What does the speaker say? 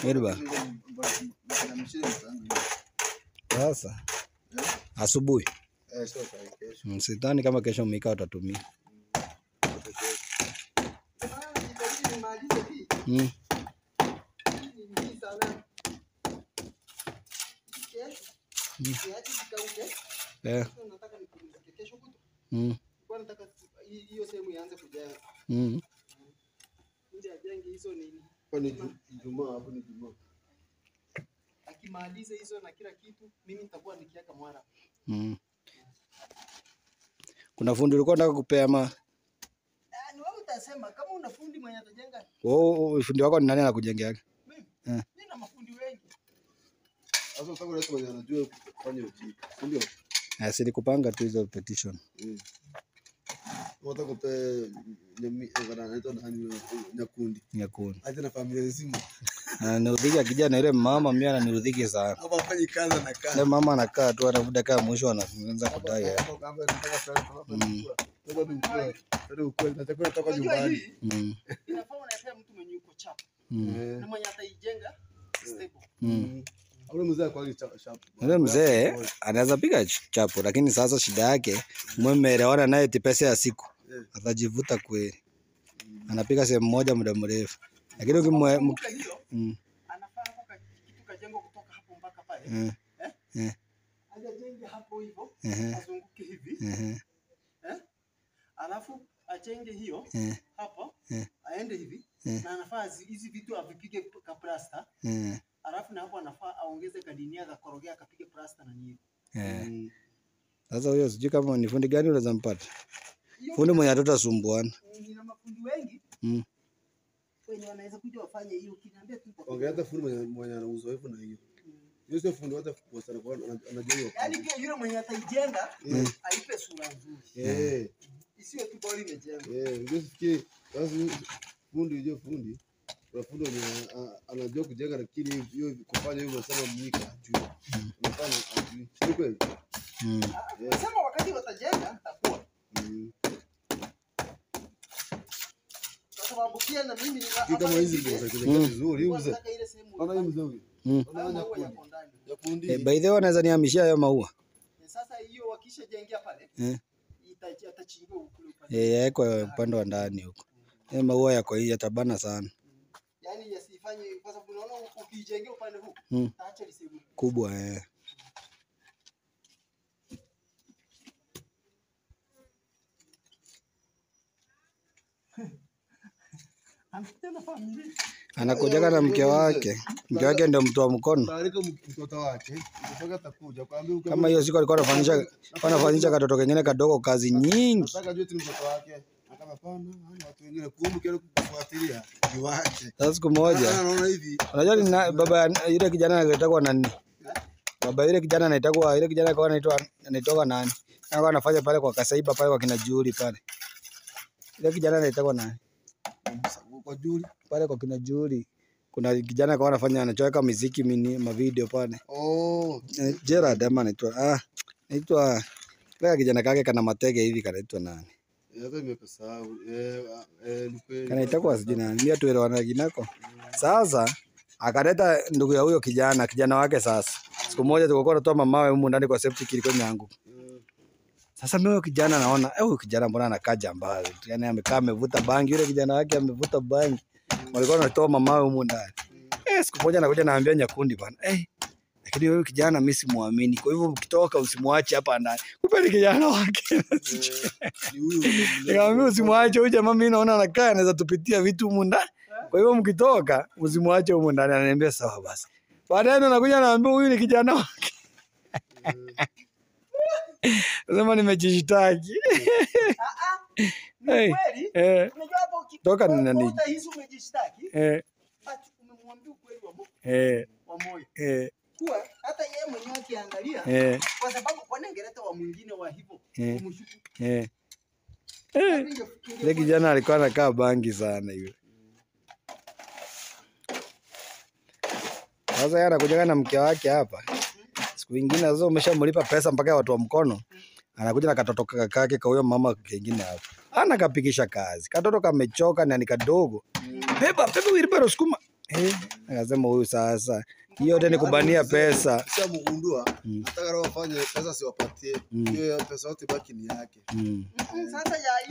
Irba. Sasa asubuhi. Sidhani kama kesho Mika utatumia. Akimaliza hizo na kila kitu mimi nitakuwa nikiweka mwara. Kuna fundi ulikuwa unataka kupea ama? Ni wewe utasema kama una fundi mwenye atajenga. Oh, fundi wako ni nani anakujengea? Mimi. Nina mafundi wengi. Sasa unataka kuleta mwenye anajua kufanya ujinga, si ndio? Si kupanga tu hizo petition. Unataka kupea anaitwa nani Nyakundi. Nyakundi. Aje na familia nzima. Ananiudhiki akija na ile mama, mimi ananiudhiki sana. Hapa afanye kazi anakaa. Ile mama anakaa tu anavuta kama mwisho anaanza kudai. Inafaa unapea mtu mwenye yuko chap. Na mwenye ataijenga stable. Ule mzee kwa chapo. Ule mzee anaweza piga chapo lakini sasa shida yake mmeelewana naye eti pesa ya siku. Atajivuta kweli. Anapiga sehemu moja muda mrefu. Lakini ukimwe anafaa hapo kitu kajengo kutoka hapo mpaka pale. Ajenge hapo hivyo, azunguke hivi. Alafu ajenge hiyo hapo, aende hivi na anafaa hizi vitu avipige ka plaster. Alafu na hapo anafaa aongeze kadinia za korogea akapige plaster na nini. Sasa huyo sijui kama ni fundi gani unaweza mpata. Fundi mwenye hatutasumbuana. Nina mafundi wengi. Wenye wanaweza kuja wafanye hiyo ukiniambia tu. Ongea fundi mwenye ana uzoefu na hiyo. Yule fundi hata kuposta na anajua hiyo. Yaani pia yule mwenye ataijenga aipe sura nzuri. Isiwe tu bora imejengwa. Ndio sifikiri sasa fundi yule fundi. Kuna fundi mwenye anajua kujenga lakini hiyo kufanya hiyo unasema Mika hajui. Unafanya hajui. Si kweli? Sema wakati watajenga takuwa. Sababu pia na mimi kama hizi ndio za kujenga vizuri hiyo mzee. Ona hiyo mzee huyu. Nyakundi. By the way wanaweza nihamishia hayo maua. Sasa hiyo wakishajengea pale itachimbiwa kule upande. Yako upande wa ndani huko. Maua yako hii yatabana sana. Yaani yasifanye kwa sababu unaona ukijengea upande huu taacha lisehemu kubwa. Anakujaga na mke wake. Mke wake ndio mtu wa mkono. Taarika mtoto wake, mtoto wake atakuja kwambia kama hiyo siku alikuwa anafanyisha katoto kengine kadogo kazi nyingi. Nataka jue tu mtoto wake. Akama hapana, watu wengine kumbe kile kufuatilia ni wake. Sasa siku moja. Anaona hivi. Unajua ni baba yule kijana anaitwa nani? Baba yule kijana anaitwa yule kijana kwa anaitwa anaitoka nani? Alikuwa anafanya pale kwa Kasaiba pale kwa kina Juli pale. Yule kijana anaitwa nani? Kwa Juli pale kwa kina Juli kuna kijana kwa anafanya anachoweka muziki mini ma video pale. Oh, Gerard ama anaitwa anaitwa kile kijana kake kana matege hivi kanaitwa nani? Hata nimekasahau. Ni kweli. Kanaitwa sijui nani. Mimi tuelewana kinako. Sasa akaleta ndugu ya huyo kijana, kijana wake sasa. Siku moja tulikuwa tunatoa mamawe humu ndani kwa septic ilikuwa imeanguka. Sasa mimi huyo kijana naona, huyu kijana mbona anakaa jambazi? Yaani amekaa amevuta bangi, yule kijana wake amevuta bangi. Walikuwa wanatoa mamawe humu ndani. Siku moja anakuja naambia Nyakundi bana. Lakini huyu kijana mimi simuamini. Kwa hivyo ukitoka usimwache hapa ndani. Kumbe ni kijana wake. Nikamwambia usimwache huyu jamaa, mimi naona anakaa anaweza tupitia vitu humu ndani. Kwa hivyo mkitoka usimwache humu ndani. Ananiambia sawa basi. Baadaye ndo anakuja anaambia huyu ni kijana wake. Sema nimejishtaki. Ni kweli? Unajua hapo toka ni nani? Hizo umejishtaki. But umemwambia ukweli wa moyo. Kuwa hata yeye mwenyewe akiangalia kwa sababu kwa nini angeleta wa mwingine wa hivyo kumshuku. Yule kijana alikuwa anakaa bangi sana yule. Sasa yeye anakuja na mke wake hapa. Siku nyingine sasa umeshamlipa pesa mpaka watu wa mkono. Anakuja na katoto kake kwa huyo mama kengine hapo. Ana kapigisha kazi. Katoto kamechoka na ni kadogo. Beba, beba wheelbarrow sukuma. Akasema huyu sasa. Hiyo yote ni kubania pesa. Kishamgundua nataka roho afanye pesa siwapatie. Hiyo pesa yote baki ni yake. Sasa ya